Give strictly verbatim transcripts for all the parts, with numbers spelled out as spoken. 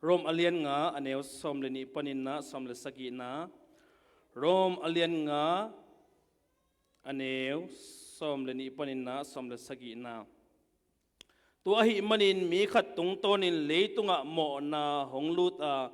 Rom a lian nga a neu sawm le nih panin ah sawm le sagihna. Rom a lian nga a neu sawm le nih panin ah sawm le sagihna. Tua ahih manin mi khat tungtawnin leitungah mawhna hong lut a,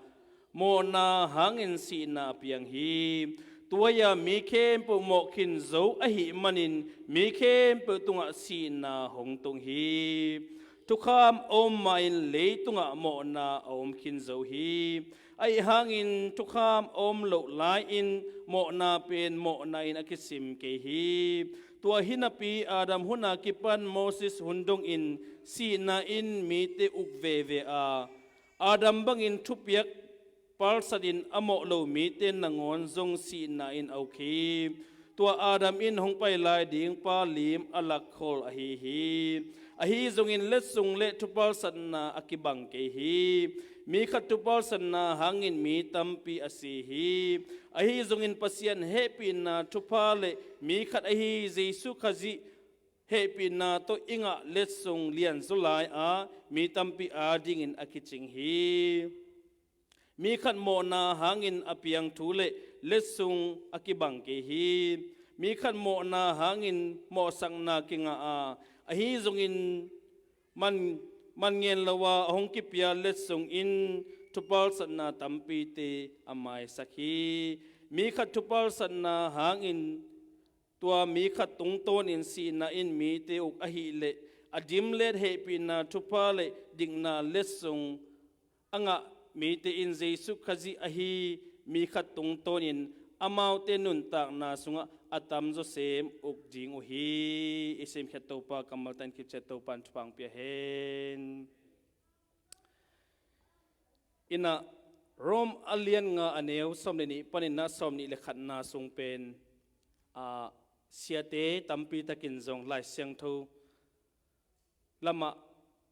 mawhna hangin sihna a piang hi. Tua hi-a mi khempeuh mawh khin zo ahih manin mi khempeuh tungah sihna hong tung hi. Thukham a om ma-in leitungah mawhna a om khin zo hi. Ahih hangin thukham a om loh lai-in mawhna pen mawhna in a kisim kei hi. Tua hi napi Adam hun a kipan Moses hun dongin sihna in mite uk veve a, Adam bangin thupiak palsatin a mawh lo mite nangawn zong sihna in a uk hi. Tua Adam in hong pai lai ding pa lim a lakkhol ahi hi. Ahi zongin letsong le thupalsatna a kibang kei hi. Mi khat thupalsatna hangin mi tampi a si hi. Ahi zongin Pasian hehpihna thupha le mi khat ahi Jesu Khazih hehpihna tawh i ngah letsong lianzaw lai-a mi tampi adingin a kicing hi. Mi khat mawhna hangin a piang thu le letsong a kibang kei hi. Mi khat mawhna hangin mawhsakna kingah a, ahi zongin man, man ngen lo a hong kipia letsong in thupalsatna tampite a maisak hi. Mi khat thupalsatna hangin tua mi khat tungtawnin sihna in mite uk ahileh a dimlet hehpihna thupha le dikna letsong a ngah mite in Jesu Khazih ahi mi khat tungtawnin amaute nuntakna sungah a tamzaw sem uk ding uh hi. I semkhiat Topa kammal tangin kipciat Topa in thupha hong pia hen. Inah Rom a lian nga a neu sawm le nih panin ah sawm nih le khatna sung pen, ah, siate tampi takin zong Lai Siangtho lamah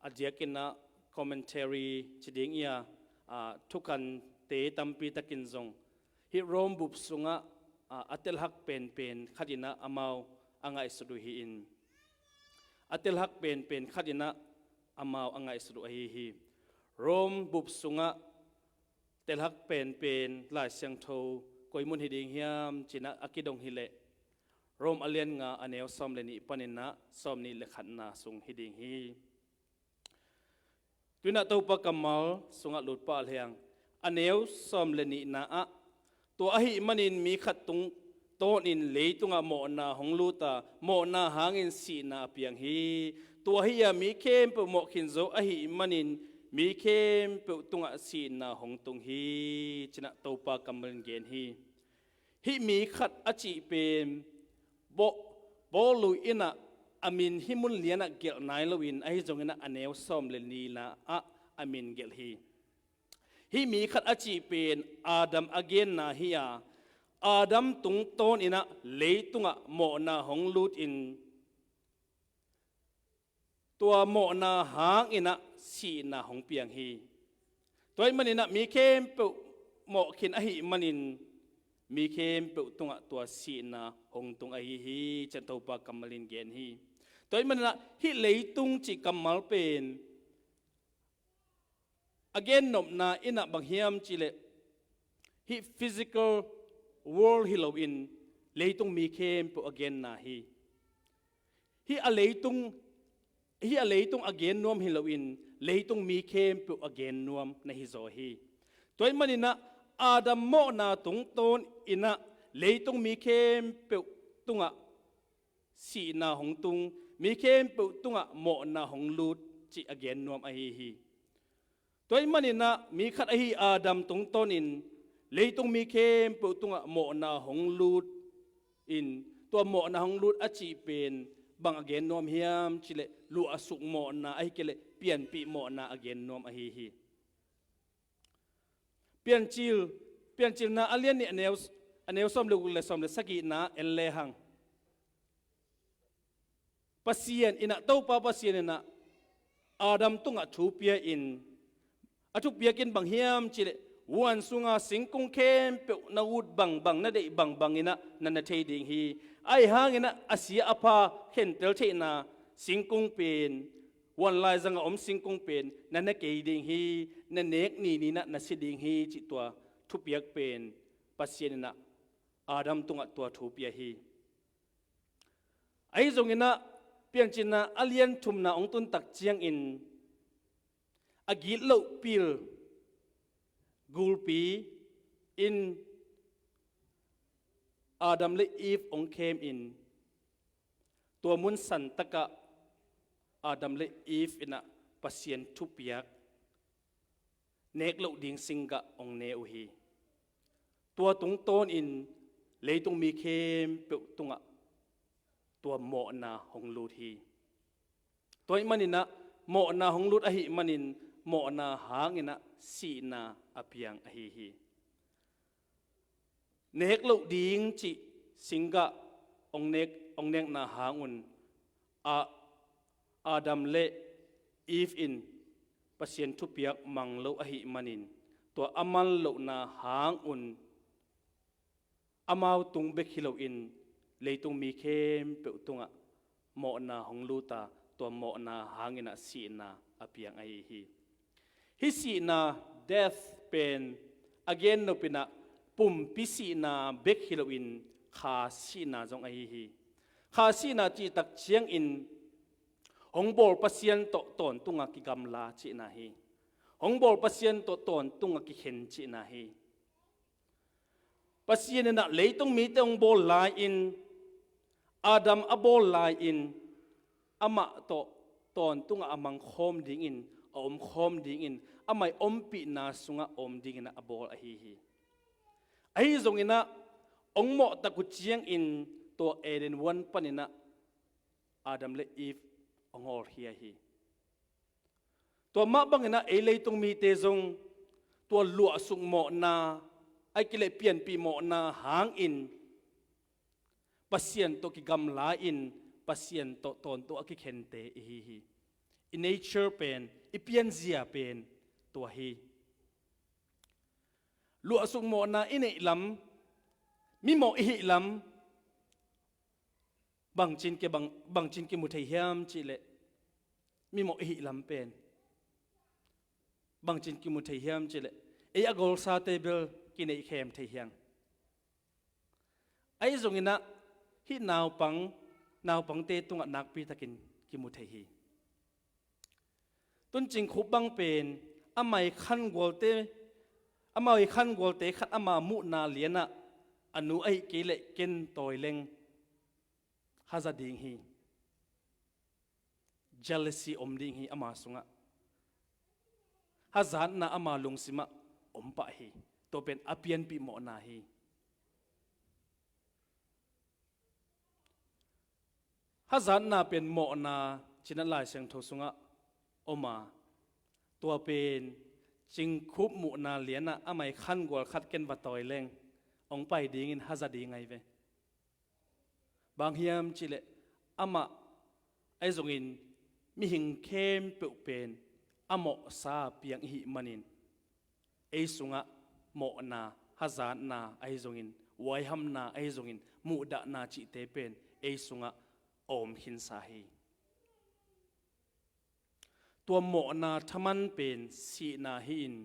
a diakin ah commentary ci ding i a, ah, thukante tampi takin zong hih Rom bup sungah, ah, a telhak penpen khatin ah amau a ngaihsut uh hi-in, a telhak penpen khatin ah amau a ngaihsut uh ahi hi. Rom bup sungah telhak penpen Lai Siangtho koi mun hi ding hiam ci-in ah a kidong hileh Rom a lian nga a neu sawm le nih panin ah sawm nih le khatna sung hi ding hi. Tu-in ah Topa kammal sungah lut pah leng, a neu sawm le nihna ah, tua ahih manin mi khat tungtawnin leitungah mawhna hong lut a, mawhna hangin sihna a piang hi. Tua hi-a mi khempeuh mawh khin zo ahih manin mi khempeuh tungah sihna hong tung hi, ci-in ah Topa kammal in gen hi. Hih mi khat a cih pen bawl, bawl lo in ah a min hih mun lianah gelh nai loin, ahi zongin ah a neu sawm le nihna ah a min gelh hi. Hih mi khat a cih pen Adam a genna hi-a, Adam tungtawnin ah leitungah mawhna hong lutin, tua mawhna hangin ah sihna hong piang hi. Tua ahih manin ah mi khempeuh mawh khin ahih manin mi khempeuh tungah tua sihna hong tung ahi hi, ci-in Topa kammal in gen hi. Tua ahih manin ah hih leitung cih kammal pen a gennopna in ah bang hiam cihleh, hih physical world hi loin leitung mi khempeuh a genna hi. Hih a leitung, hih a leitung a gen nuam hi loin leitung mi khempeuh a gen nuam na hi zaw hi. Tua ahih manin ah Adam mawhna tungtawnin ah leitung mi khempeuh tungah sihna hong tung, mi khempeuh tungah mawhna hong lut cih a gen nuam ahi hi. Tua ahih manin ah mi khat ahi Adam tungtawnin leitung mi khempeuh tungah mawhna hong lutin, tua mawhna hong lut a cih pen bang a gen nuam hiam cihleh luahsuk mawhna ahi kei leh pianpih mawhna a gen nuam ahi hi. Piancil, Piancilna a lian nih a neu, a neu sawm le guk le sawm le sagihna en lehang, Pasian in ah, Topa Pasian in ah Adam tungah thu pia-in, a thupiak in bang hiam cihleh, huan sunga singkung khempeuh na ut bangbang, na deih bangbang in ah na ne thei ding hi. Ahih hangin ah a sia a pha khentel theihna singkung pen Huan laizang a om singkung pen na ne kei ding hi, na nek nininah na si ding hi, cih tua thupiak pen Pasian inah Adam tungah tua thu pia hi. Ahi zonginah Piancilna a lian thumna hong tuntak ciangin a gitloh pil gulpi in Adam le Eve hong khem in tua mun santakah Adam le Eve inah Pasian thupiak nek loh ding singgah hong ne uh hi. Tua tungtawnin leitung mi khempeuh tungah tua mawhna hong lut hi. Tua ahih maninah mawhna hong lut ahih manin mawhna hanginah sihna a piang ahi hi. Nek loh ding cih singgah hong nek, hong nekna hangun a Adam le Eve in Pasian thupiak mang lo ahih manin tua a man lohna hangun amau tung bek hi loin leitung mi khempeuh tungah mawhna hong luta, tua mawhna hanginah sihna a piang ahi hi. Hih sihna, death, pen a gennopinah pumpi sihna bek hi loin kha sihna zong ahi hi. Kha sihna cihtak ciangin hong bawl Pasian tawh tawntunga kigamla cihna hi. Hong bawl Pasian tawh tawntunga kikhen cihna hi. Pasian inah leitung mite hong bawl lai-in, Adam a bawl lai-in amah tawh tawntunga a mangkhawm dingin, a omkhawm dingin, amah ii ompihna sungah a om dinginah a bawl ahi hi. Ahi zonginah hong mawhtak uh ciangin tua Eden huan paninah Adam le Eve hong hawlkhia hi. Tua mah banginah ei leitung mite zong tua luahsuk mawhna, ahih kei leh pianpih mawhna hangin Pasian tawh kigamla-in Pasian tawh tawntung a kikhente i hi hi. I nature pen, i pianzia pen tua hi. Luahsuk mawhna i neih lam, mimawh i hih lam, bangcin ke bang, bangcin kimu thei hiam cihleh, mimawh i hih lam pen bangcin kimu thei hiam cihleh, ei a golsate bel kineihkhem thei hiam? Ahi zonginah hih naupang, naupangte tungah nakpitakin kimu thei hi. Tuncing Khup bang pen amah ii khangualte, amah ii khangualte khat ama muhna lianah a nu ahih kei leh ken tawi leng haza ding hi. Jealousy om ding hi ama sungah. Hazatna ama lungsimah om pah hi. Tua pen a pianpih mawhna hi. Hazatna pen mawhna cinah Lai Siangtho sungah om a, tua pen Cing Khup muhna lianah amah ii khangual khat ken va tawi leng hong pai dingin haza ding ahi ve. Bang hiam cihleh amah ahi zongin mihing khempeuh pen a mawhsa piang i hih manin ei sungah mawhna, hazatna ahi zongin, huaihamna ahi zongin, muhdahna cihte pen ei sungah a om khinsa hi. Tua mawhna thaman pen sihna hi-in,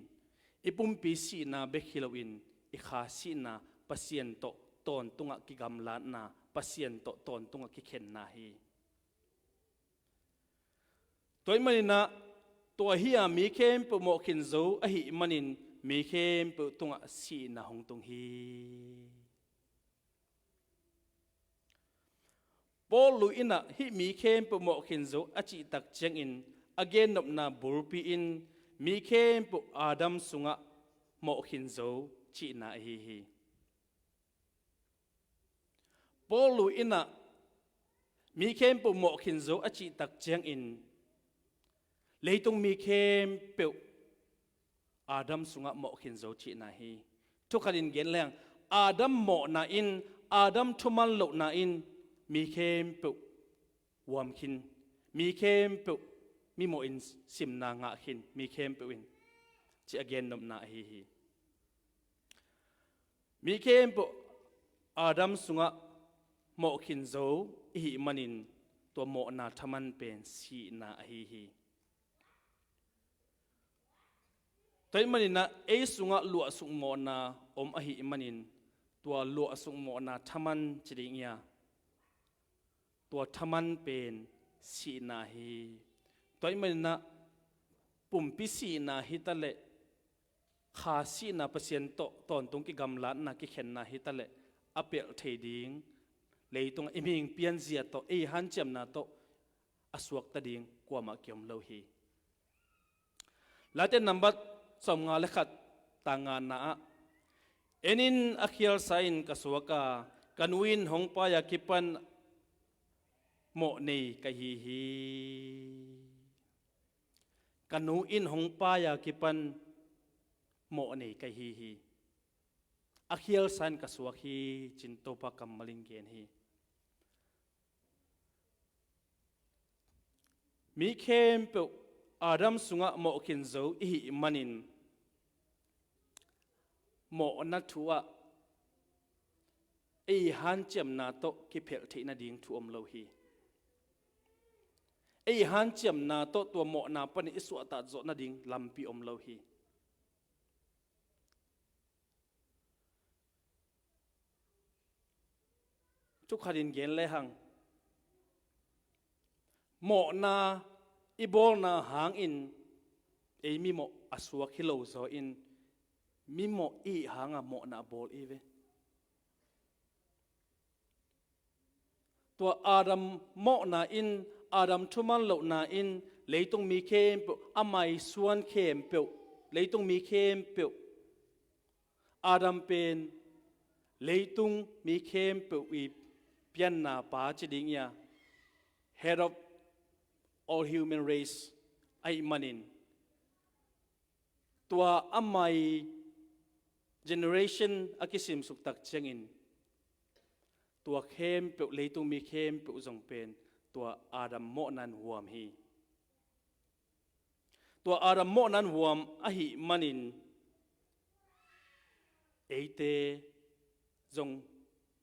i pumpi sihna bek hi loin i kha sihna, Pasian tawh tawntungah kigamlatna, Pasian tawh tawntungah kikhenna hi. Tua ahih maninah tua hi-a mi khempeuh mawhkhin zo ahih manin mi khempeuh tungah sihna hong tung hi. Paul lu innah hih mi khempeuh mawhkhin zo a cihtak ciangin a gennopna bulpi in mi khempeuh Adam sungah mawhkhin zo cihna ahi hi. Paul lu innah mi khempeuh mawhkhin zo a cihtak ciangin leitung mi khempeuh Adam sungah mawhkhin zo cihna hi. Thukhatin gen leng, Adam mawhna in, Adam thuman lohna in mi khempeuh huam khin, mi khempeuh mimawh in simna ngah khin, mi khempeuh in, ci a gennopna ahi hi. Mi khempeuh Adam sungah mawhkhin zo i hih manin tua mawhna thaman pen sihna ahi hi. Tua ahih manin ah ei sungah luahsuk mawhna om ahih manin tua luahsuk mawhna thaman ci ding hi a, tua thaman pen sihna hi. Tua ahih manin ah pumpi sihna hi ta leh, kha sihna, Pasian tawh tawntung kigamlatna, kikhenna hi ta leh, a pelh thei ding, leitungah i mihing pianzia tawh, ei hanciamna tawh a suakta ding kuamah kiom lo hi. Late nambat sawmnga le khat, tang ngana ah, "En in, a khialsa in ka suak a, ka nu in hong pai a kipan mawh nei ka hi hi. Ka nu in hong pai a kipan mawh nei ka hi hi. A khialsa in ka suak hi," ci-in Topa kammal in gen hi. Mi khempeuh Adam sungah mawh khin zo i hih manin, mawhna thu ah ei hanciamna tawh kiphelh theih nading thu om lo hi. Ei hanciamna tawh tua mawhna panin i suahtak zawh nading lampi om lo hi. Thu khatin gen lehang, mawhna i bawlna hangin ei mimawh a suak hi lo zaw in, mimawh i hih hanga mawhna a bawl i hi ve. Tua Adam mawhna in, Adam thuman lohna in, leitung mi khempeuh, a maisuan khempeuh, leitung mi khempeuh, Adam pen leitung mi khempeuh i pianna pa ci ding hi a, head of all human race ahih manin, tua a mai generation a kisimsuk tak ciangin, tua khempeuh, leitung mi khempeuh zong pen tua Adam mawhna in huam hi. Tua Adam mawhna in huam ahih manin, eite zong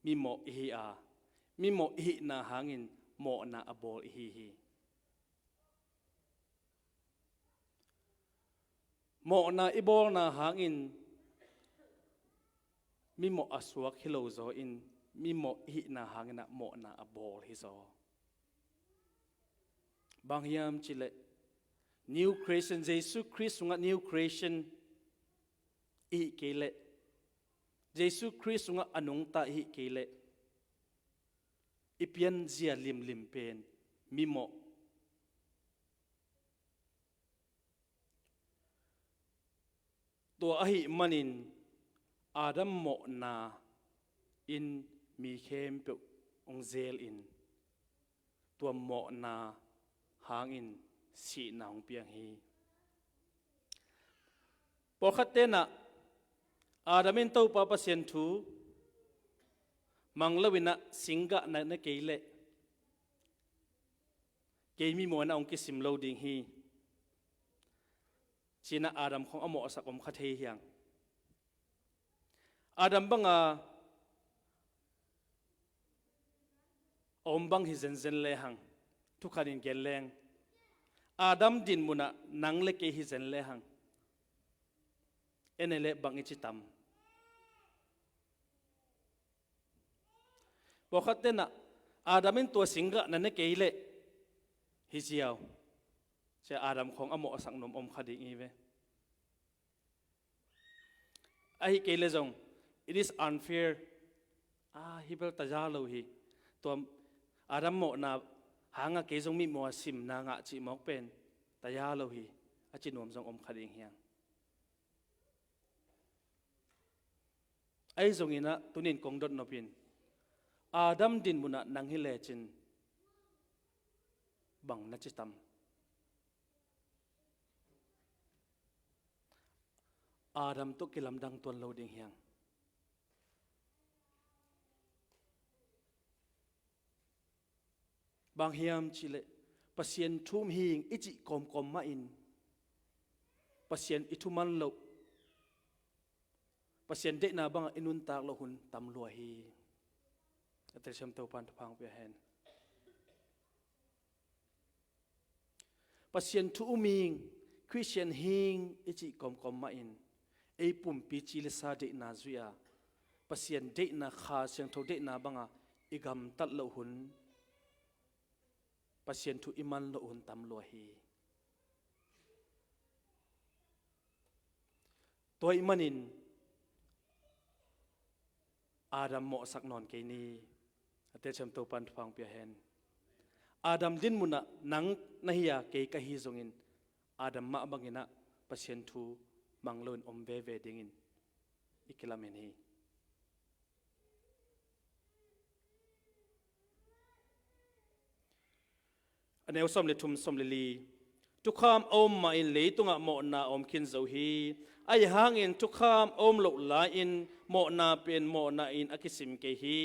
mimawh i hi a, mimawh i hihna hangin mawhna a bawl i hi hi. Mawhna i bawlna hangin mimawh a suak hi lo zaw in, mimawh i hihna hangin ah mawhna a bawl hi zaw. Bang hiam cih leh, new creation, Jesu Khrist sungah new creation i hih kei leh, Jesu Khrist sungah a nungta i hih kei leh, i pianzia limlim pen mimawh. Tua ahih manin Adam mawhna in mi khempeuh hong zel in, tua mawhna hangin sihna hong piang hi. Pawlkhat tenah Adam in Topa Pasian thu mang loinah singgah na ne kei leh, kei mimaw in ah hong kisim lo ding hi, ci-inah Adam khawng a mawhsak om kha thei hiang. Adam banga a om bang hi zenzen lehang, thukhatin gen leng, Adam dinmunah nang le kei hi zen lehang, en e leh bang i ci tam? Pawlkhat tenah Adam in tua singgah na ne kei leh hi ziau, cia Adam khawng a mawhsak nuam om kha ding i hi ve. Ahih kei leh zong, it is unfair. A, hi bel taza lo hi. Tua Adam mawhna hanga kei zong mimaw a simna ngah cih mawk pen taza lo hi, a ci nuam zong om kha ding hiang. Ahi zongin ah tunin kong dot nopin, Adam dinmunah nang hi lecin bang na ci tam? Adam tawh kilamdang tuan lo ding hiang. Bang hiam cih leh, Pasian thu um hi ing i cih kawmkawm mahin, Pasian i thuman loh, Pasian deihna bangah i nuntak loh hun tam lua hi. A telsiam Topa'n thupha hong pia hen. Pasian thu um ing, Khristian hing i cih kawmkawm mahin ei pumpi ci le sa deihna zuih a, Pasian deihna, Kha Siangtho deihna banga i gamtat loh hun, Pasian thu i man loh hun tam lua hi. Tua ahih manin Adam mawhsak nawn kei ni. A teci Topa'n thupha hong pia hen. Adam din munah nang na hi a, kei ka hi zongin Adam mah banginah Pasian thu mang loin om veve dingin i kilamen hi. A neu sawm le thum, sawm le li. Thukham a om mahin leitungah mawhna a om khin zo hi. Ahi hangin thukham a om loh lai-in mawhna pen mawhna in a kisim kei hi.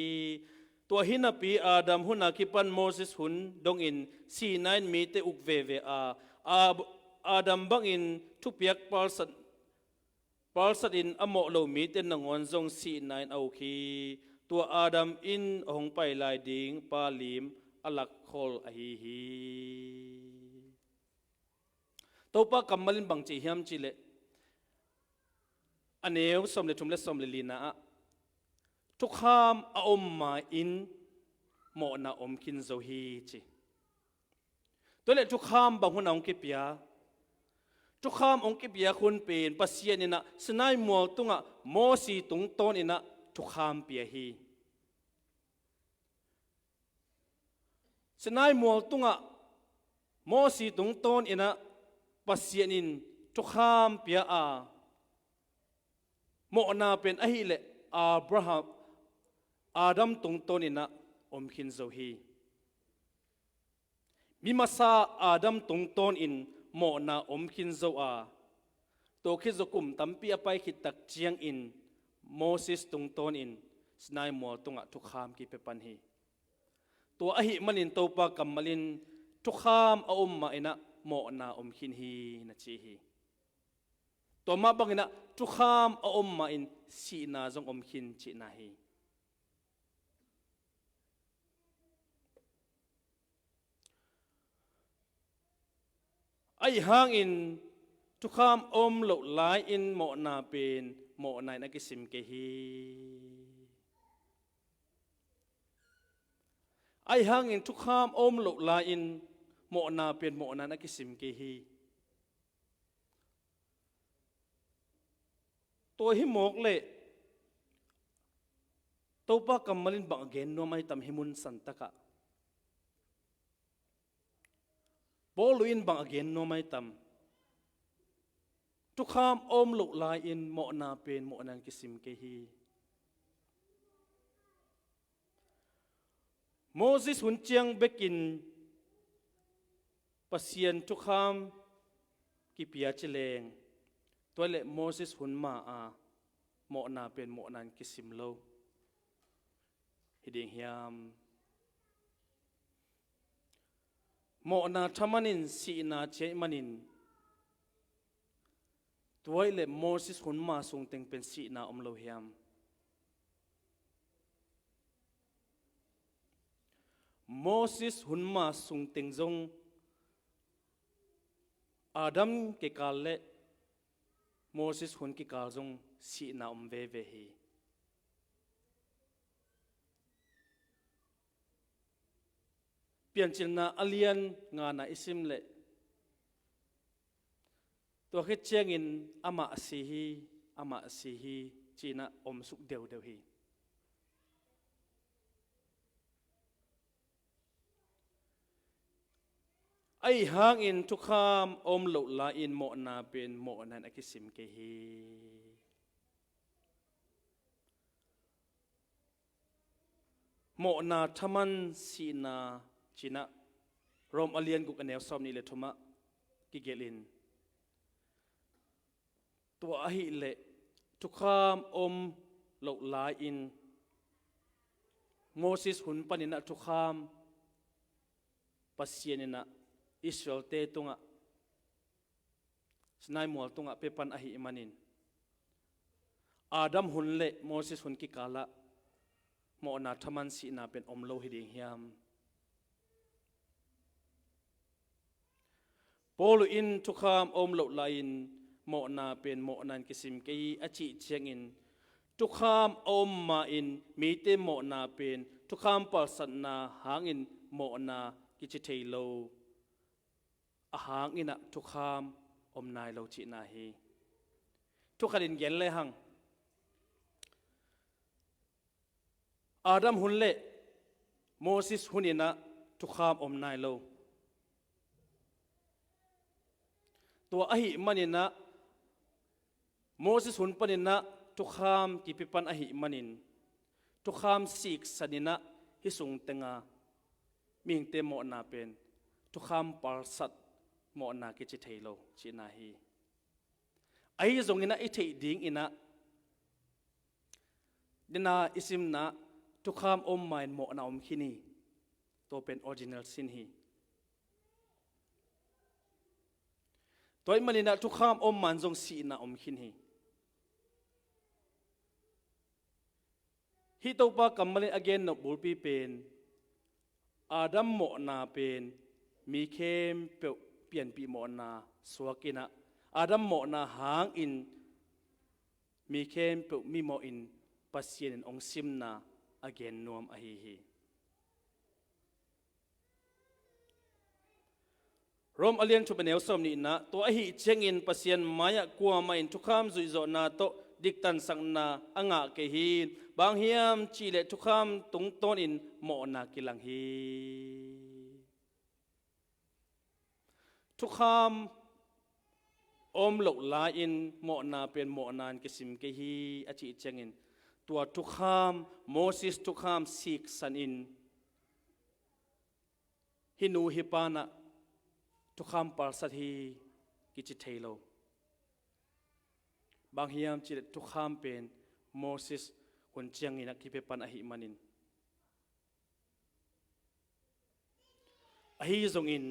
Tua hi napi Adam huna kipan Moses hun dongin Sinai in mite uk veve a, Ab-, Adam bangin thupiak palsat, palsatin a mawh lo mite nangawn zong Sinai in a uk hi. Tua Adam in a hong pai lai ding pa lim a lakkhol ahi hi. Topa kammal in bang ci hiam cihleh, a neu sawm le thum le sawm le lina ah thukham a om mahin mawhna om khin zo hi ci. Tua leh thukham bang hun a hong kipia? Thukham hong kipia hun pen Pasian inah Sinai mual tungah Mosi tungtawn inah thukham pia hi. Sinai mual tungah Mosi tungtawn inah Pasian in thukham pia a, mawhna pen ahileh Abraham, Adam tungtawn inah om khin zo hi. Mi masa Adam tungtawnin mawhna om khin zo a, tua khit zawh kum tampi a pai khit tak ciangin Moses tungtawnin Sinai mual tungah thukham kipia pan hi. Tua ahih manin Topa kammal in thukham a om mah inah mawhna om khin hi na ci hi. Tua mah bang inah thukham a om mah in sihna zong om khin cihna hi. Ahi hangin thukham a om loh lai-in mawhna pen mawhna in a kisim kei hi. Ahi hangin thukham a om loh lai-in mawhna pen mawhna in a kisim kei hi. Tua hi mawk leh Topa kammal in bang a gen nuam ahi tam hi mun santakah? Paul in bang a gen nuam ahi tam? Thukham a om loh lai-in mawhna pen mawhna in kisim kei hi. Moses hun ciang bekin Pasian thukham kipia ci leng, tua leh Moses hun ma-a mawhna pen mawhna in kisim lo hi ding hiam? Mawhna thaman in sihna ci ahih manin, tua ahih leh Moses hun ma sungteng pen sihna om lo hiam? Moses hun ma sungteng zong Adam kikal le Moses hun kikal zong sihna om veve hi. Piancilna a lian ngana i sim leh, tua khit ciangin amah a si hi, amah a si hi, ci-in a om suk deuhdeuh hi. Ahi hangin thukham a om loh lai-in mawhna pen mawhna in a kisim kei hi. Mawhna thaman sihna ci-in a Rom a lian guk a neu sawm nih le thumah kigelh in, tua ahih leh thukham a om loh lai-in Moses hun panin a thukham Pasian in a Israel-te tungah Sinai mual tungah pia pan ahih manin, Adam hun le Moses hun kikalah mawhna thaman sihna pen om lo hi ding hiam? Paul in thukham a om loh lai-in mawhna pen mawhna in kisim kei hi a cih ciangin, thukham a om ma-in mite mawhna pen thukham palsatna hangin mawhna kici thei lo. A hangin ah thukham om nai lo cihna hi. Thukhat in gen lehang, Adam hun le Moses hun in ah thukham om nai lo. Tua ahih manin ah Moses hun panin ah thukham kipipan ahih manin, thukham siksan in ah hih sung tenga mihingte mawhna pen thukham palsat mawhna kici thei lo cihna hi. Ahi zongin ah i theih dingin ah, dena i simna thukham om ma-in mawhna om khin hi. Tua pen original sin hi. Tua ahih manin ah thukham om ma-in zong sihna om khin hi. Hih Topa kammal in a gen nop bulpi pen Adam mawhna pen mi khempeuh pianpih mawhna suak in ah, Adam mawhna hangin mi khempeuh mimawh in Pasian in hong simna a gen nuam ahi hi. Rom a lian thum a neu sawm nihna, tua ahih ciangin Pasian mai-ah kuamah in thukham zuihzawhna tawh diktansakna a ngah kei hi. Bang hiam cihleh thukham tungtawnin mawhna kilang hi. Thukham om loh lai-in mawhna pen mawhna in kisim kei hi a cih ciangin, tua thukham, Moses thukham siksan in hih nu hih pa in ah thukham palsat hi kici thei lo. Bang hiam cihleh thukham pen Moses hun ciangin ah kipiapan ahih manin. Ahi zongin,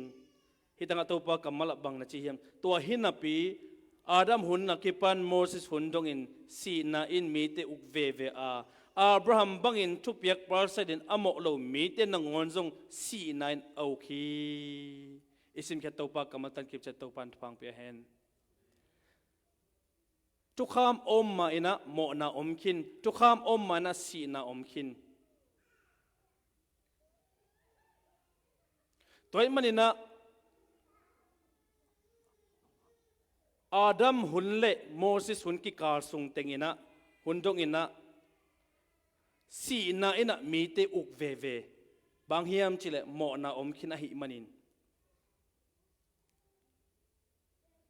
hih tangah Topa kammal ah bang na ci hiam? Tua hi napi, Adam hun a kipan Moses hun dongin sihna in mite uk veve a, Abraham bangin thupiak palsatin a mawh lo mite nangawn zong sihna in a uk hi. I simkhiat Topa kammal tan kipciat Topa in thupha pia hen. Thukham om ma-in ah mawhna om khin, thukham om ma-in ah sihna om khin. Tua ahih manin ah Adam hun le Moses hun kikal sung tengin ah, hun dongin ah sihna in ah mite uk veve. Bang hiam cihleh mawhna om khin ahih manin,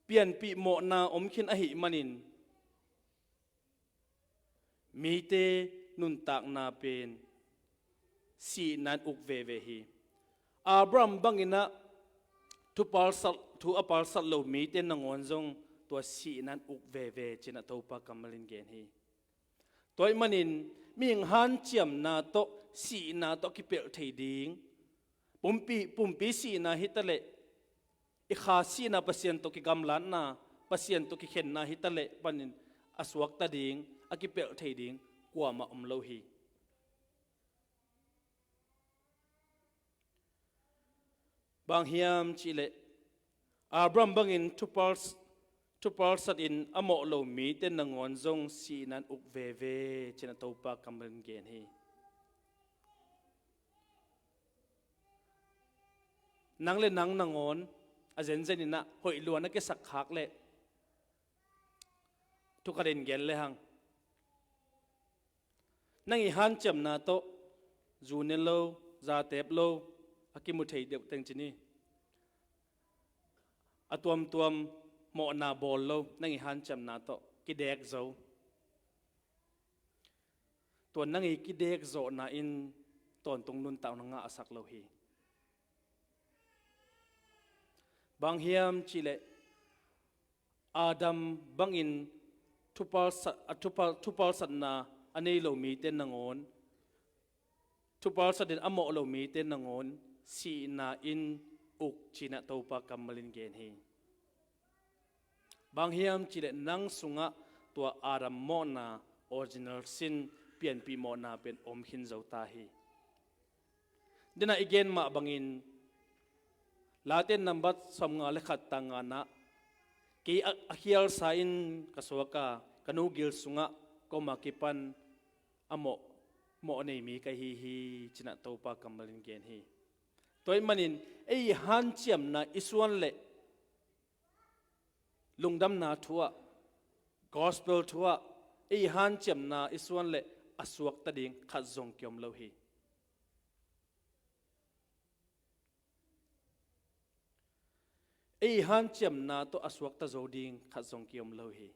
pianpih mawhna om khin ahih manin, mite nuntakna pen sihna in uk veve hi. Abraham bangin ah thu palsat, thu a palsat lo mite nangawn zong tua sihna in uk veve ci-in ah Topa kammal in gen hi. Tua ahih manin mihing hanciamna tawh sihna tawh kipelh thei ding, pumpi, pumpi sihna hi taleh, i kha sihna Pasian tawh kigamlatna, Pasian tawh kikhenna hi taleh panin a suakta ding, a kipelh thei ding kuamah om lo hi. Bang hiam cihleh, Abraham bangin thupal, thupalsatin a mawh lo mite nangawn zong sihna in uk veve ci-in ah Topa kammal in gen hi. Nang le nang nangawn a zenzenin ah hoih lua na kisak khak leh, thukhat in gen lehang, nang i hanciamna tawh zu ne lo, za tep lo, a kimu thei deuh teng ci ni, a tuamtuam mawhna bawl lo, nang i hanciamna tawh kidek zo. Tua nang i kidek zawhna in tawntung nuntak na ngahsak lo hi. Bang hiam cihleh, Adam bangin thupalsat, a thupal, thupalsatna a nei lo mite nangawn, thupalsatin a mawh lo mite nangawn sihna in uk ci-in ah Topa kammal in gen hi. Bang hiam cihleh nang sungah tua Adam mawhna, original sin, pianpih mawhna pen om khin zo ta hi. Dena i gen mah bangin, Late nambat sawmnga le khat tang ngana, kei a, a khialsa in ka suak a, ka nu gil sungah ka om a kipan a mawh, mawh nei mi ka hi hi, ci-in ah Topa kammal in gen hi. Tua ahih manin ei hanciamna i suan leh lungdamna thu ah, gospel thu ah, ei hanciamna i suan leh a suakta ding khat zong kiom lo hi. Ei hanciamna tawh a suakta zo ding khat zong kiom lo hi.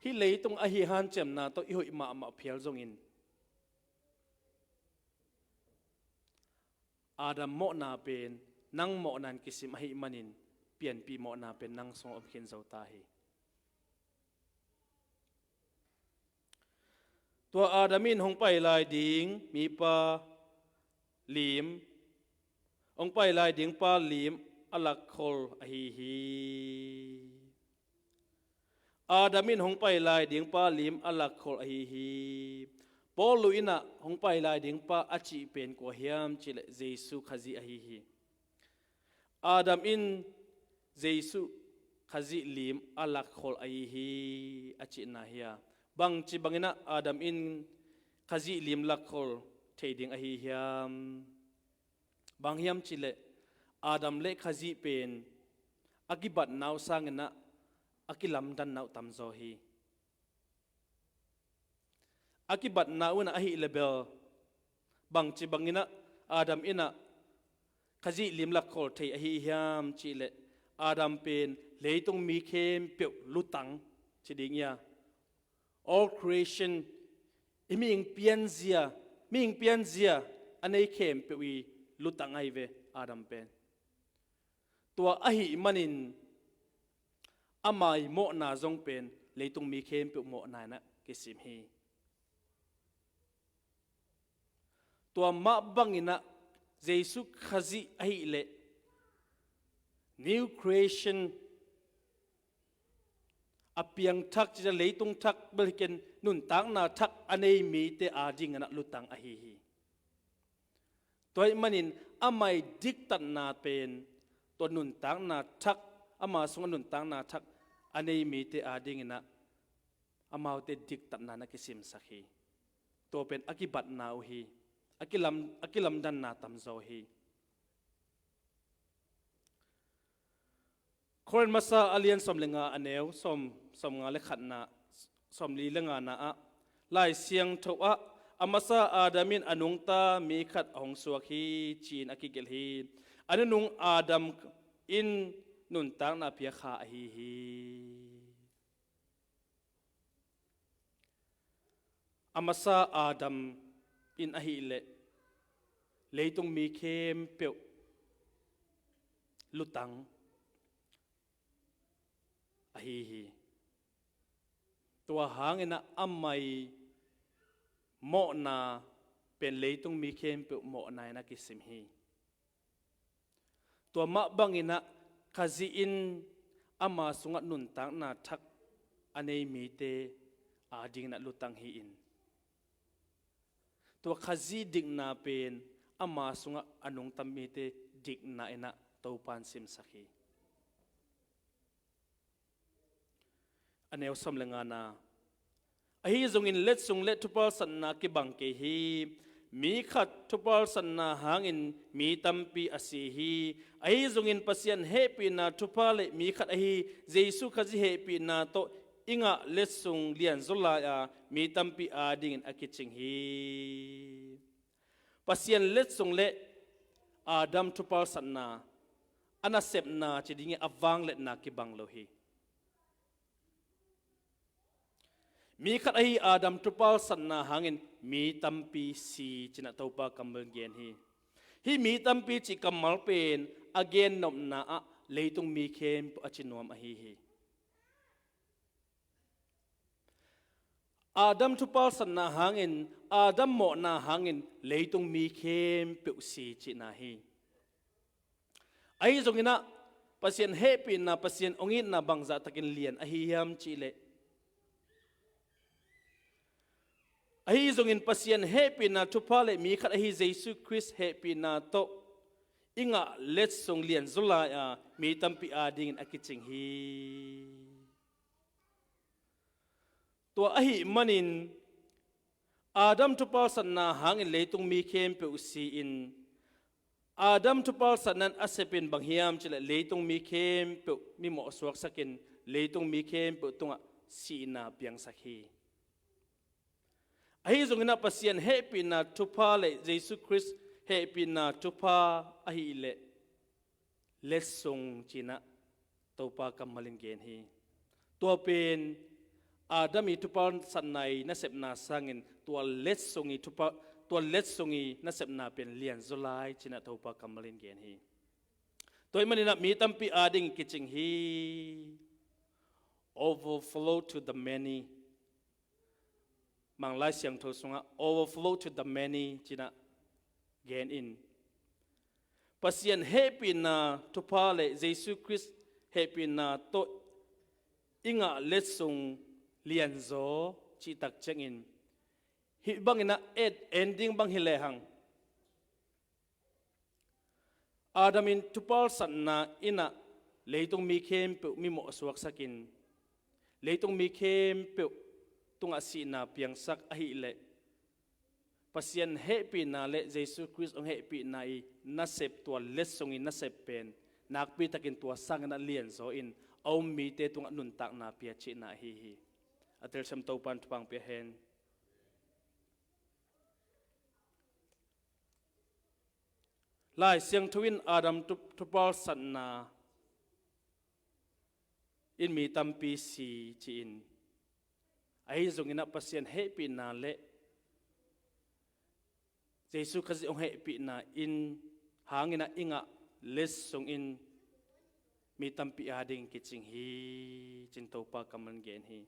Hih leitung ahi hanciamna tawh i hoih mahmah phial zongin, Adam mawhna pen nang mawhna in kisim ahih manin, pianpih mawhna pen nang sungah om khin zo ta hi. Tua Adam in hong pai lai ding mipa lim, hong pai lai ding pa lim a lakkhol ahi hi. Adam in hong pai lai ding pa lim a lakkhol ahi hi. Paulu in ah hong pai lai ding pa a cih pen kua hiam cih leh Jesu Khazih ahi hi. Adam in Jesu Khazih lim a lakkhol ahi hi a cihna hi a, bangci bangin ah Adam in Khazih lim lakkhol thei ding ahi hiam? Bang hiam cih leh Adam le Khazih pen a kibatna uh sangin ah a kilamdanna uh tamzaw hi. A kibatna uh in ah ahih leh bel, bangci bangin ah Adam in ah Khazih lim lakkhol thei ahi hiam cih leh, Adam pen leitung mi khempeuh lutang ci ding hi a, all creation, i mihing pianzia, mihing pianzia a nei khempeuh i lutang ahi ve Adam pen. Tua ahih manin ama i mawhna zong pen leitung mi khempeuh mawhna in ah kisim hi. Tua mah bangin ah Jesu Khazih ahih leh new creation, a piangthak cih leh leitung thak bel hi kei in, nuntakna thak a nei mite adingin ah lutang ahi hi. Tua ahih manin ama i diktatna pen tua nuntakna thak, ama sungah nuntakna thak a nei mite adingin ah amaute diktatna in ah kisimsak hi. Tua pen a kibatna uh hi. A kilam, a kilamdanna tamzaw hi. Korin masa a lian sawm le nga, a neu sawm, sawmnga le khatna, sawmli le ngana ah, Lai Siangtho ah, a masa Adam in a nungta mi khat a hong suak hi, ci-in a kigelh hi. A nunung Adam in nuntakna piakha ahi hi. A masa Adam in ahih leh leitung mi khempeuh lutang ahi hi. Tua hangin ah ama i mawhna pen leitung mi khempeuh mawhna in ah kisim hi. Tua mah bangin ah Khazih in ama sungah nuntakna thak a nei mite adingin ah lutang hi-in, tua Khazih dikna pen ama sungah a nungta mite dikna in ah Topa in simsak hi. A neu sawm le ngana, ahi zongin letsong le thupalsatna kibang kei hi. Mi khat thupalsatna hangin mi tampi a si hi. Ahi zongin Pasian hehpihna thupha le mi khat ahi Jesu Khazih hehpihna tawh i ngah letsong lianzaw lai-a mi tampi adingin a kicing hi. Pasian letsong le Adam thupalsatna, a nasepna ci ding hi, a vangliatna kibang lo hi. Mi khat ahi Adam thupalsatna hangin mi tampi si, ci-in ah Topa kammal in gen hi. Hih mi tampi cih kammal pen a gennopna ah leitung mi khempeuh a ci nuam ahi hi. Adam thupalsatna hangin, Adam mawhna hangin leitung mi khempeuh si cihna hi. Ahi zongin ah Pasian hehpihna, Pasian hong itna bangzah takin lian ahi hiam cih leh, Ahi zongin Pasian hehpihna thupha le mi khat ahi Jesu Khrist hehpihna tawh i ngah letsong lianzaw lai-a mi tampi adingin a kicing hi. Tua ahih manin Adam thupalsatna hangin leitung mi khempeuh si-in, Adam thupalsatna in a sepin bang hiam cih leh leitung mi khempeuh mimawh suaksakin leitung mi khempeuh tungah sihna piangsak hi. Ahi zongin ah Pasian hehpihna thupha le Jesu Khrist hehpihna thupha ahih leh letsong ci-in ah Topa kammal in gen hi. Tua pen Adam i thupalsatna i nasepna sangin tua letsong i thupa, tua letsong i nasepna pen lianzaw lai ci-in ah Topa kammal in gen hi. Tua ahih manin ah mi tampi ading kicing hi. Overflow to the many. Mang Lai Siangtho sungah overflow to the many ci-in ah gen in. Pasian hehpihna thupha le Jesu Khrist hehpihna tawh i ngah letsong lianzaw cih tak ciangin hih bangin ah et en ding bang hi lehang, Adam in thupalsatna in ah leitung mi khempeuh mimawh suaksakin leitung mi khempeuh tungah sihna piangsak ahih leh Pasian hehpihna le Jesu Khrist hong hehpihna i nasep, tua letsong i nasep pen nakpitakin tua sangin ah lianzaw in a um mite tungah nuntakna pia cihna ahi hi. A telsiam Topa in thupha hong pia hen. Lai Siangtho in Adam thu-, thupalsatna in mi tampi si ci-in, ahi zongin ah Pasian hehpihna le Jesu Khazih hong hehpihna in hangin ah i ngah letsong in mi tampi ading kicing hi ci-in Topa kammal in gen hi.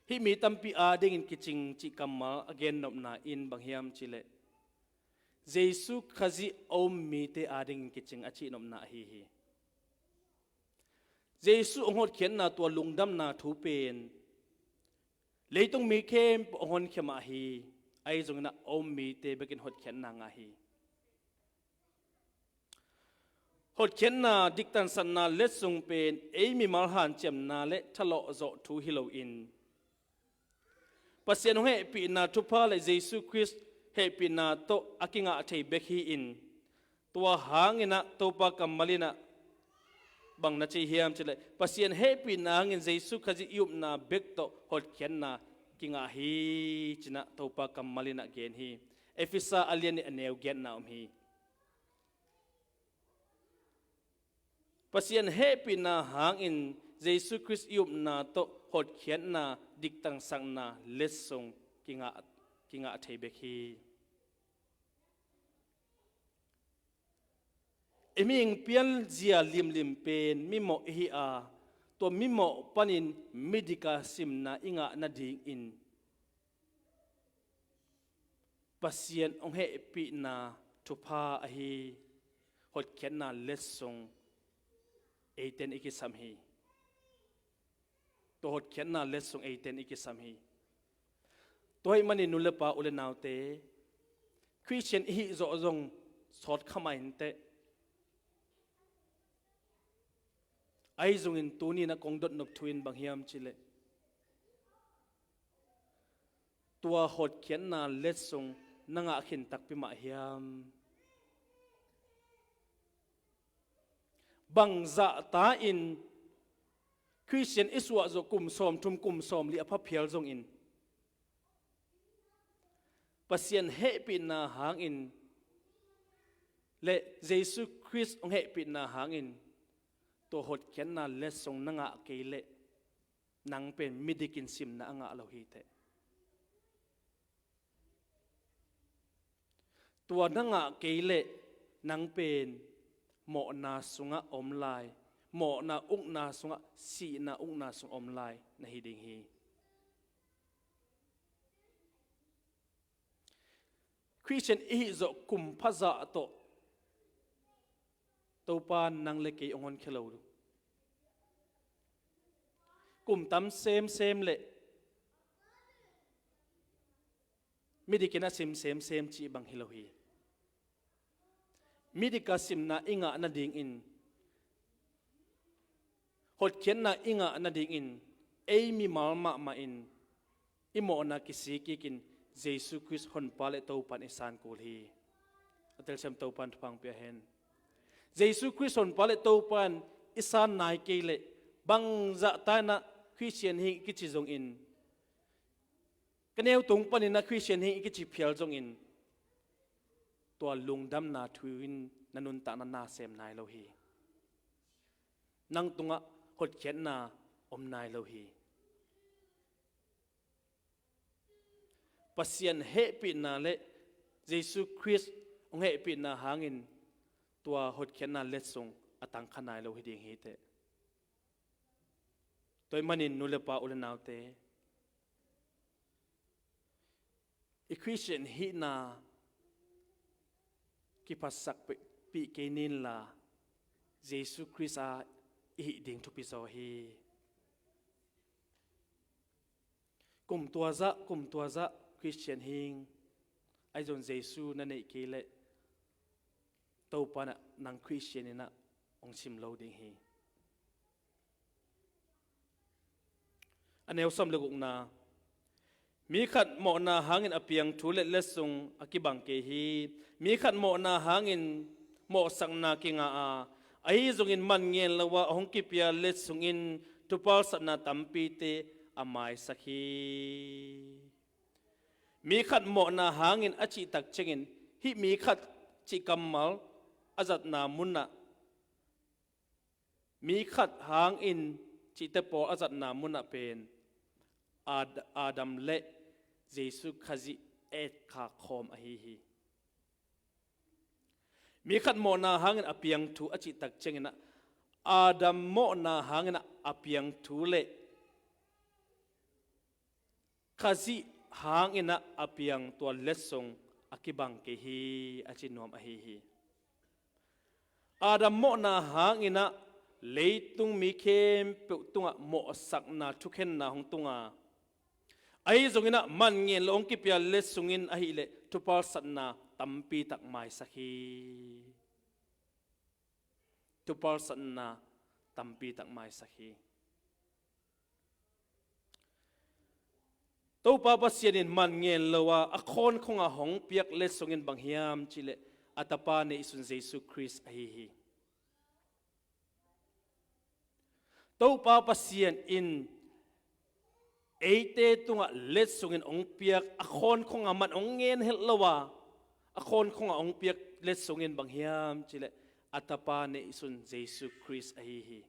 Hih mi tampi adingin kicing cih kammal a gennopna in bang hiam cih leh Jesu Khazih a um mite adingin kicing a cihnopna ahi hi. Jesu hong hotkhiatna tua lungdamna thu pen leitung mi khempeuh hong honkhia mah hi. Ahi zongin ah a um mite bekin hotkhiatna ngah hi. Hotkhiatna diktansakna letsong pen ei mimal hanciamna le thalawhzawh thu hi loin Pasian hong hehpihna thupha le Jesu Khrist hehpihna tawh a kingah thei bek hi-in, tua hangin ah Topa kammal in ah bang na ci hiam cih leh Pasian hehpihna hangin Jesu Khazih i upna bek tawh hotkhiatna kingah hi ci-in ah Topa kammal in ah gen hi. Efesa a lian nih a neu giatna om hi. Pasian hehpihna hangin Jesu Khrist i upna tawh hotkhiatna diktansakna letsong kingah, kingah thei bek hi. I mihing pianzia limlim pen mimawh ihi a, tua mimawh panin midika simna i ngah nadingin Pasian hong hehpihna thupha ahi hotkhiatna letsong eiten i kisam hi. Tua hotkhiatna letsong eiten i kisam hi. Tua ahih manin nu le pa, u le naute, Khristian i hih zawh zong sawt kha mah inteh. Ahi zongin tuni-in ah kong dotnop thu in bang hiam cih leh tua hotkhiatna letsong na ngah khin takpi mah hiam? Bang zahta-in Khristian i suah zawh kum sawmthum kum sawmli a pha phial zongin Pasian hehpihna hangin le Jesu Khrist hong hehpihna hangin tua hotkhiatna letsong na ngah kei leh nang pen midikin simna a ngah lo hi teh. Tua na ngah kei leh nang pen mawhna sungah om lai, mawhna ukna sungah, sihna ukna sungah om lai na hi ding hi. Khristian i hih zawh kum phazah tawh Topa nang le kei hong honkhia lo. Kum tam semsem leh Midik in a sim semsem cih bang hi lo hi. Midik a simna i ngah nadingin, hotkhiatna i ngah nadingin, ei mimal mahmah in i mawhna kisik kikin Jesu Khrist Honpa le Topa in i san kul hi. A telsiam Topa in thupha hong pia hen. Jesu Khrist Honpa le Topa in i san nai kei leh, bangzah ta in ah Khristian hi ing i kici zongin, ka neu tung panin ah Khristian hi ing i kici phial zongin, tua lungdamna thu in na nuntakna na sem nai lo hi. Nang tungah hotkhiatna om nai lo hi. Pasian hehpihna le Jesu Khrist hong hehpihna hangin tua hotkhiatna letsong a tangkha nai lo hi ding hi teh. Tua ahih manin nu le pa, u le naute, i Khristian hihna kiphatsakpih kei ni inla, Jesu Khrist a i hih ding thupi zaw hi. Kum tua zah, kum tua zah Khristian hi ing, ahi zongin Jesu na neih kei leh Topa in ah nang Khristian in ah hong sim lo ding hi. A neu sawm le gukna, mi khat mawhna hangin a piang thu le letsong a kibang kei hi. Mi khat mawhna hangin mawhsakna kinga a, ahi zongin man ngen lo a hong kipia letsong in thupalsatna tampite a maisak hi. Mi khat mawhna hangin a cih tak ciangin, hih mi khat cih kammal a zatna munah, mi khat hangin cihte pawl a zatna munah pen Ad-, Adam le Jesu Khazih etkhak khawm ahi hi. Mi khat mawhna hangin a piang thu a cih tak ciangin ah, Adam mawhna hangin ah a piang thu le Khazih hangin ah a piang tua letsong a kibang kei hi, a ci nuam ahi hi. Adam mawhna hangin ah leitung mi khempeuh tungah mawhsakna thukhenna hong tung a, ahi zongin ah man ngen lo hong kipia letsong in ahih leh thupalsatna tampi tak maisak hi. Thupalsatna tampi tak maisak hi. Topa Pasian in man ngen lo a, a khawnkhong a hong piak letsong in bang hiam cih leh a Tapa neihsun Jesu Khrist ahi hi. Topa Pasian in eite tungah letsong in hong piak, a khawnkhong a man hong ngen het lo a, a khawnkhong a hong piak letsong in bang hiam cih leh a Tapa neihsun Jesu Khrist ahi hi.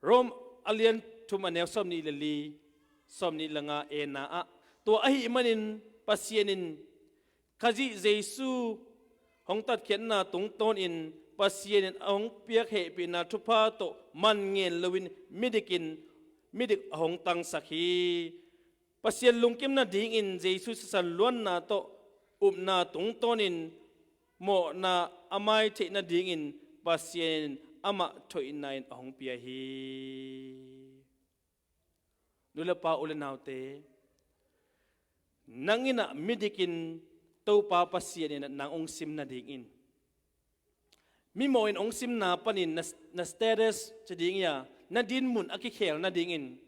Rom a lian thum a neu sawmnih le li, sawmnih le nga e na ah, tua ahih manin Pasian in Khazih Jesu hong tatkhiatna tungtawnin Pasian in a hong piak hehpihna thupha tawh man ngen loin midik in, midik a hong tangsak hi. Pasian lungkim nadingin Jesu sisan luanna tawh upna tungtawnin mawhna a mai theih nadingin Pasian in amah thoihna in a hong pia hi. Nu le pa, u le naute, nang in ah midik in Topa Pasian in ah nang hong sim nadingin, mimawh in hong simna panin na, na status ci ding hi a, na dinmun a kikhel nadingin,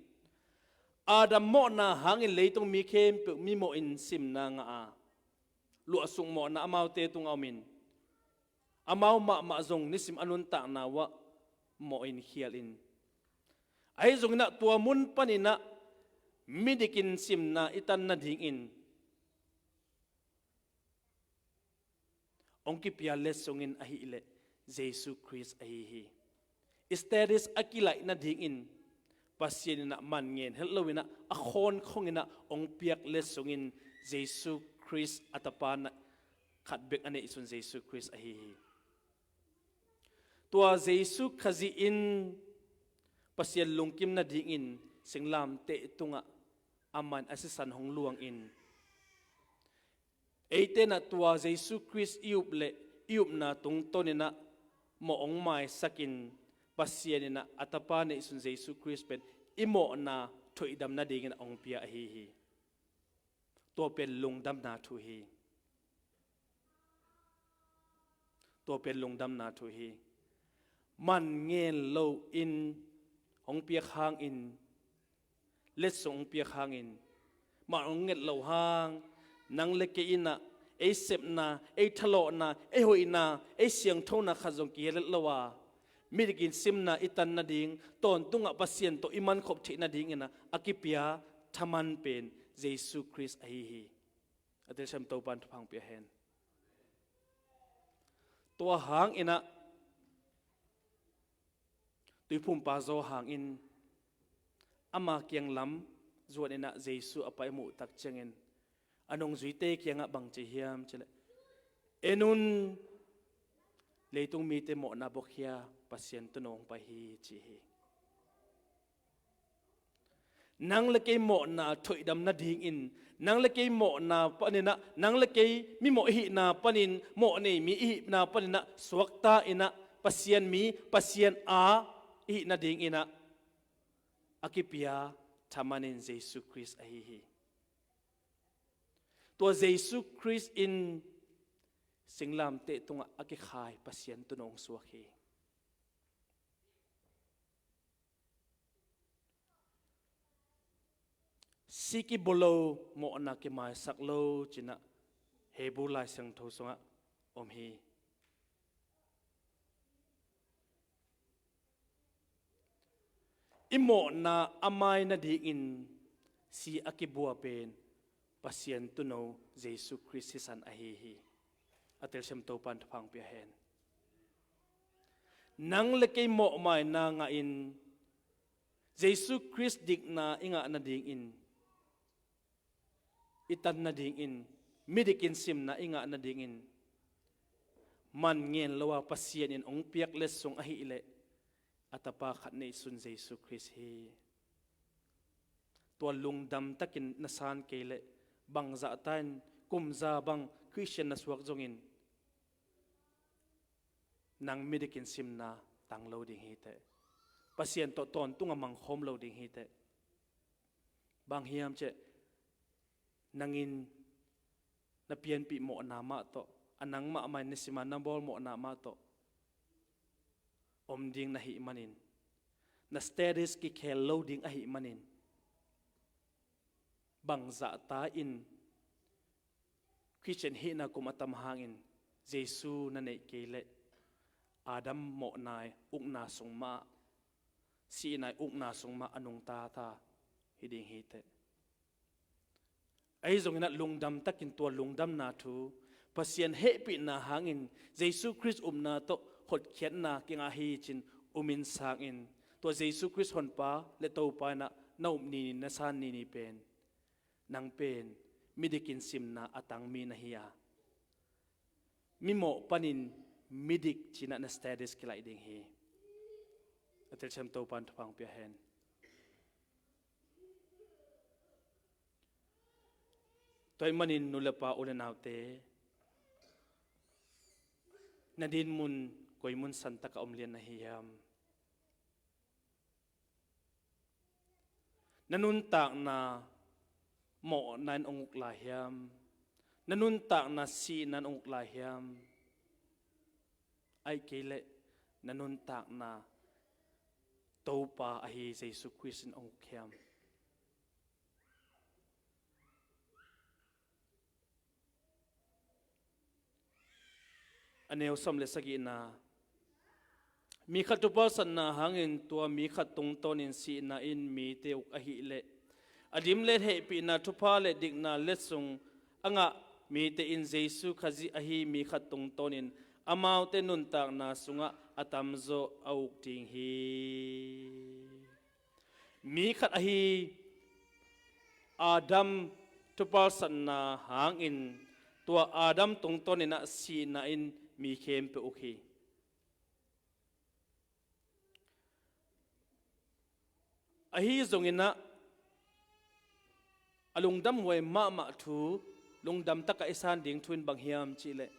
Adam mawhna hangin leitung mi khempeuh mimawh in simna ngah a, luahsuk mawhna amaute tungah omin, amau mahmah zong nisim a nuntakna uah mawh in khial in, ahi zongin ah tua mun panin ah midik in simna i tan nadingin hong kipia letsong in ahih leh Jesu Khrist ahi hi. I status a kilaih nadingin Pasian in ah man ngen het loin ah a khawnkhong in ah hong piak letsong in Jesu Khrist, a Tapa na khat bek a neihsun Jesu Khrist ahi hi. Tua Jesu Khazih in Pasian lungkim nadingin singlamteh tungah amah in a sisan hong luangin, eite in ah tua Jesu Khrist i up leh i upna tungtawnin ah mawh hong maisakin, Pasian in ah a Tapa neihsun Jesu Khrist pen i mawhna thoihdam nadingin ah hong pia ahi hi. Tua pen lungdamna thu hi. Tua pen lungdamna thu hi. Man ngen lo in hong piak hangin, letsong hong piak hangin, man hong nget lo hang, nang le kei in ah ei sepna, ei thalawhna, ei hoihna, ei siangthona khat zong kihilet lo a, midik in simna i tan nading, tawntungah Pasian tawh i mankhop theih nadingin ah a kipia thaman pen Jesu Khrist ahi hi. A telsiam Topan thupha hong pia hen. Tua hangin ah, tuiphumpa zaw hangin ama kiang lam zuan in ah Jesu a pai muh tak ciangin a nungzuite kiangah bang ci hiam cih leh, "En un, leitung mite mawhna buakhia Pasian Tuuno hong pai hi," ci hi. Nang le kei mawhna thoihdam nadingin, nang le kei mawhna panin ah, nang le kei mimawh i hihna panin, mawh nei mi i hihna panin ah suakta in ah, Pasian mi, Pasian aa i hih nadingin ah a kipia thaman in Jesu Khrist ahi hi. Tua Jesu Khrist in singlamteh tungah a kikhai Pasian Tuuno hong suak hi. Si kibua lo, mawhna kimaisak lo ci-in ah Hebrew Lai Siangtho sungah om hi. I mawhna a mai nadingin si a kibua pen Pasian Tuuno Jesu Khrist sisan ahi hi. A telsiam Topan thupha hong pia hen. Nang le kei mawhmaina ngahin, Jesu Khrist dikna i ngah nadingin, i tan nadingin, midik in simna i ngah nadingin, man ngen lo a Pasian in hong piak letsong ahih leh a Tapa khat neihsun Jesu Khrist hi. Tua lungdam takin na san kei leh, bangzah ta in, kum za bang Khristian na suak zongin, nang midik in simna tang lo ding hi teh. Pasian tawh tawntungah mangkhawm lo ding hi teh. Bang hiam cih leh, nang in na pianpih mawhna mah tawh, a nangmah mah in na sim a na bawl mawhna mah tawh om ding na hih manin, na status kikhel lo ding ahih manin, bangzah ta in Khristian hihna kum a tam hangin Jesu na neih kei leh, Adam mawhna i ukna sung mah, sihna i ukna sung mah a nungta ta hi ding hi teh. Ahi zongin ah lungdam takin tua lungdamna thu, Pasian hehpihna hangin Jesu Khrist upna tawh hotkhiatna kingah hi ci-in um in sangin, tua Jesu Khrist Honpa le Topa in ah na up ni-in na san ni-in pen, nang pen midik in simna a tang mi na hi a, mimawh panin midik ci-in ah na status kilaih ding hi. A telsiam Topan thupha hong pia hen. Tua ahih manin nu le pa, u le naute, na dinmun koi mun santak ah om lian na hi hiam? Na nuntakna mawhna in hong uk lai hiam? Na nuntakna sihna in hong uk lai hiam? Ahih kei leh na nuntakna Topa ahi Jesu Khrist in hong uk hiam? A neu sawm le sagihna, mi khat thupalsatna hangin tua mi khat tungtawnin sihna in mite uk ahih leh, a dimlet hehpihna thupha le dikna letsong a ngah mite in Jesu Khazih ahi mi khat tungtawnin amaute nuntakna sungah a tamzaw a uk ding hi. Mi khat ahi Adam thupalsatna hangin tua Adam tungtawnin ah sihna in mi khempeuh uk hi. Ahi zongin ah a lungdamhuai mahmah thu, lungdam takah i san ding thu in bang hiam cih leh,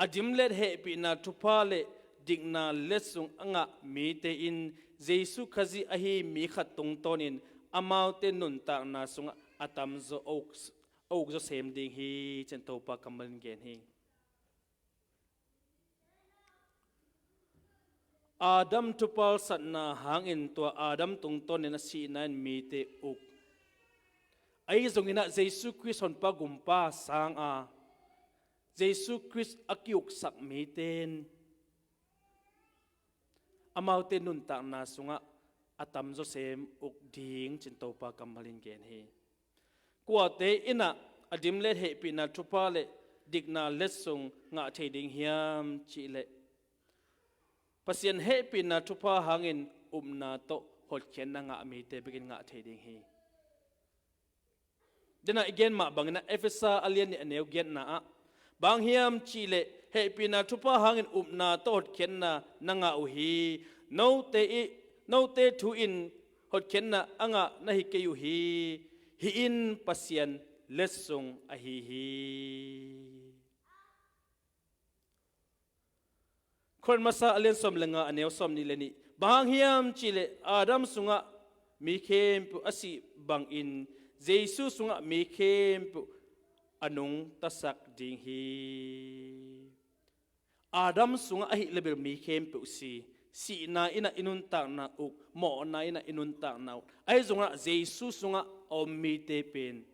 a dimlet hehpihna thupha le dikna letsong a ngah mite in Jesu Khazih ahi mi khat tungtawnin amaute nuntakna sungah a tamzaw a uk, a uk zawsem ding hi, ci-in Topa kammal in gen hi. Adam thupalsatna hangin tua Adam tungtawnin a sihna in mite uk. Ahi zongin ah Jesu Khrist honpa gumpa sanga Jesu Khrist a kiuksak mite in amaute nuntakna sungah a tamzawsem uk ding, ci-in Topa kammal in gen hi. Kuate in ah a dim le hehpihna thupha le dikna letsong ngah thei ding hiam cih leh, Pasian hehpihna thupha hangin upna tawh hotkhiatna ngah mite bekin ngah thei ding hi. Dena i gen mah bangin ah Efesa a lian nih a neu giatna ah, bang hiam cih leh hehpihna thupha hangin upna tawh hotkhiatna na ngah uh hi. Note i, note thu in hotkhiatna a ngah na hi kei uh hi. Hih in Pasian letsong ahi hi. Korin masa a lian sawm le nga a neu sawm nih le nih, bang hang hiam cih leh Adam sungah mi khempeuh a sih bangin Jesu sungah mi khempeuh a nungtasak ding hi. Adam sungah ahih leh bel mi khempeuh si, sihna in ah i nuntakna uk, mawhna in ah i nuntakna uk. Ahi zongah Jesu sungah a om mite pen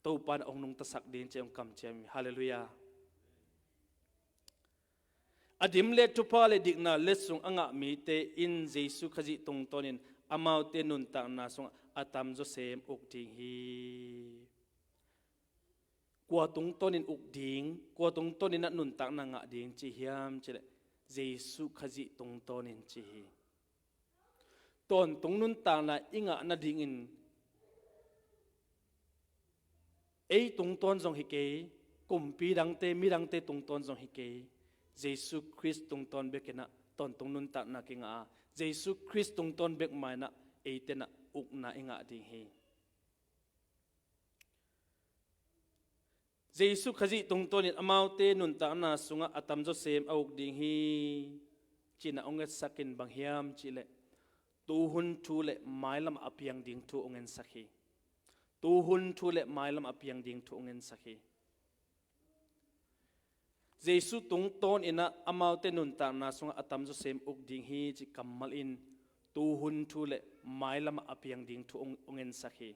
Topa in ah hong nungtasak ding ci-in hong kamciam hi. Halleluiah. A dim le thupha le dikna letsong a ngah mite in Jesu Khazih tungtawnin amaute nuntakna sungah a tamzawsem uk ding hi. Kua tungtawnin uk ding, kua tungtawnin ah nuntakna ngah ding ci hiam cih leh, Jesu Khazih tungtawnin ci hi. Tawntung nuntakna i ngah nadingin ei tungtawn zong hi kei, kumpi dangte, midangte tungtawn zong hi kei, Jesu Khrist tungtawn bekin ah tawntung nuntakna kingah a, Jesu Khrist tungtawn bek mah in ah eite in ah ukna i ngah ding hi. Jesu Khazih tungtawnin amaute nuntakna sungah a tamzawsem a uk ding hi, ci-in ah hong etsak in bang hiam cih leh, tuhun thu le mailam a piang ding thu hong ensak hi. Tuhun thu le mailam a piang ding thu hong ensak hi. Jesu tungtawnin ah amaute nuntakna sungah a tamzawsem uk ding hi cih kammal in tuhun thu le mailam a piang ding thu hong, hong ensak hi.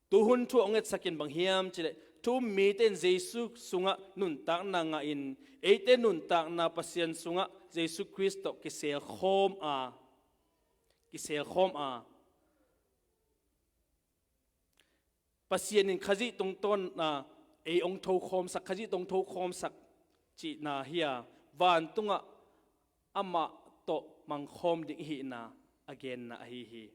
Tuhun thu hong etsak in bang hiam cih leh, thu um mite in Jesu sungah nuntakna ngahin, eite nuntakna Pasian sungah Jesu Khrist tawh kiselkhawm a, kiselkhawm a, Pasian in Khazih tungtawn a ei hong thokhawmsak, Khazih tawh hong thokhawmsak cihna hi a, vantungah amah tawh mangkhawm ding i hihna a genna ahi hi.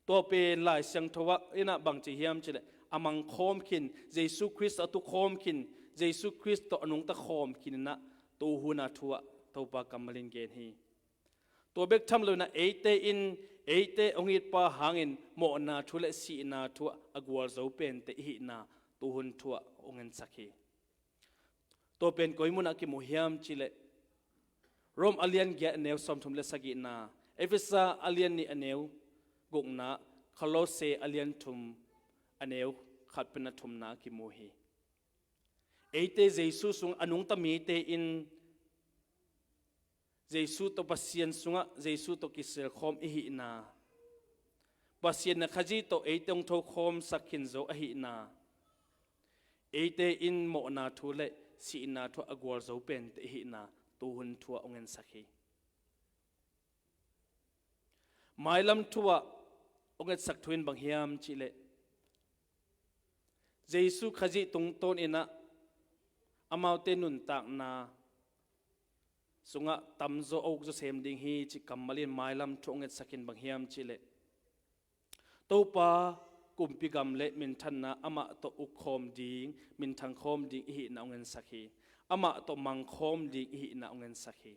Tua pen Lai Siangtho ah in ah bang ci hiam cih leh, a mangkhawm khin, Jesu Khrist a tukhawm khin, Jesu Khrist tawh a nungta khawm khin in ah tuhun a thu ah Topa kammal in gen hi. Tua bek tham lo in ah eite in, eite hong itpa hangin mawhna thu le sihna thu ah a gualzo pente i hihna tuhun thu ah hong ensak hi. Tua pen koi munah kimu hiam cih leh, Rom a lian giat a neu sawmthum le sagihna, Efesa a lian nih a neu gukna, Kolose a lian thum a neu khat pan a thumna ah kimu hi. Eite Jesu sung a nungta mite in Jesu tawh Pasian sungah Jesu tawh kiselkhawm i hihna, Pasian in Khazih tawh eite hong thokhawmsak khin zo ahihna, eite in mawhna thu le sihna thu ah a gualzo pente i hihna tuhun thu ah hong ensak hi. Mailam thu ah hong etsak thu in bang hiam cih leh, Jesu Khazih tungtawnin ah amaute nuntakna sungah tamzaw a uk zawsem ding hi cih kammal in mailam thu hong etsak in bang hiam cih leh, Topa kumpi gam le minthanna amah tawh ukkhawm ding, minthangkhawm ding i hihna hong ensak hi. Amah tawh mangkhawm ding i hihna hong ensak hi.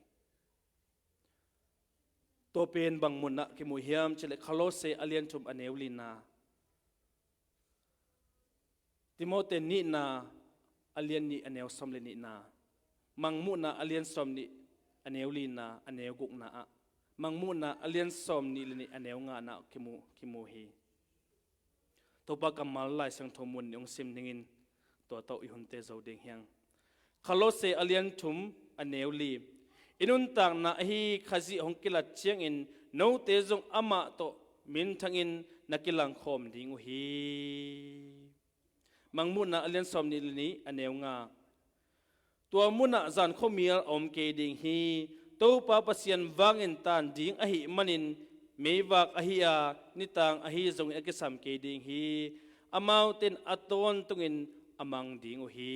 Tua pen bang munah kimu hiam cih leh Kolose a lian thum a neu lina, Timote nihna a lian nih a neu sawm le nihna, Mangmuhna a lian sawm nih a neu lina, a neu gukna ah, Mangmuhna a lian sawm nih le nih a neu ngana ah kimu, kimu hi. Topa kammal Lai Siangtho mun nih hong sim ningin tua tawh i hunte zo ding hiang. Kolose a lian thum a neu li. I nuntakna ahi Khazih hong kilat ciangin note zong amah tawh minthangin na kilangkhawm ding uh hi. Mangmuhna a lian sawm nih le nih a neu nga. Tua munah zan khuamial a om kei ding hi. Topa Pasian vangin tan ding ahih manin meivak ahi a, nitang ahi zongin a kisam kei ding hi. Amaute in a tawntungin a mang ding uh hi.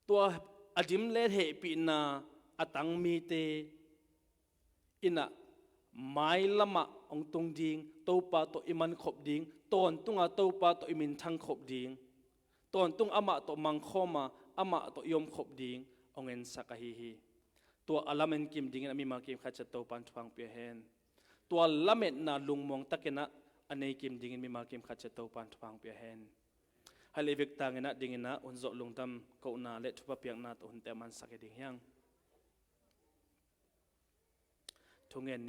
Tua a dim le hehpihna a tang mite in ah mailamah hong tung ding, Topa tawh i man khop ding, tawntunga Topa tawh i minthang khop ding, tawntung amah tawh mangkhawm a, amah tawh i om khop ding hong ensak ahi hi. Tua a lamen kim dingin a mimal kim khat ciat Topa in thupha hong pia hen. Tua lametna lungmuang takin ah a nei kim dingin mimal kim khat ciat Topa in thupha hong pia hen. Hale vek tangin ah dingin ah hun zawh lungdam kohna le thupha piakna tawh hunte a mansak hi ding hiang. Thungen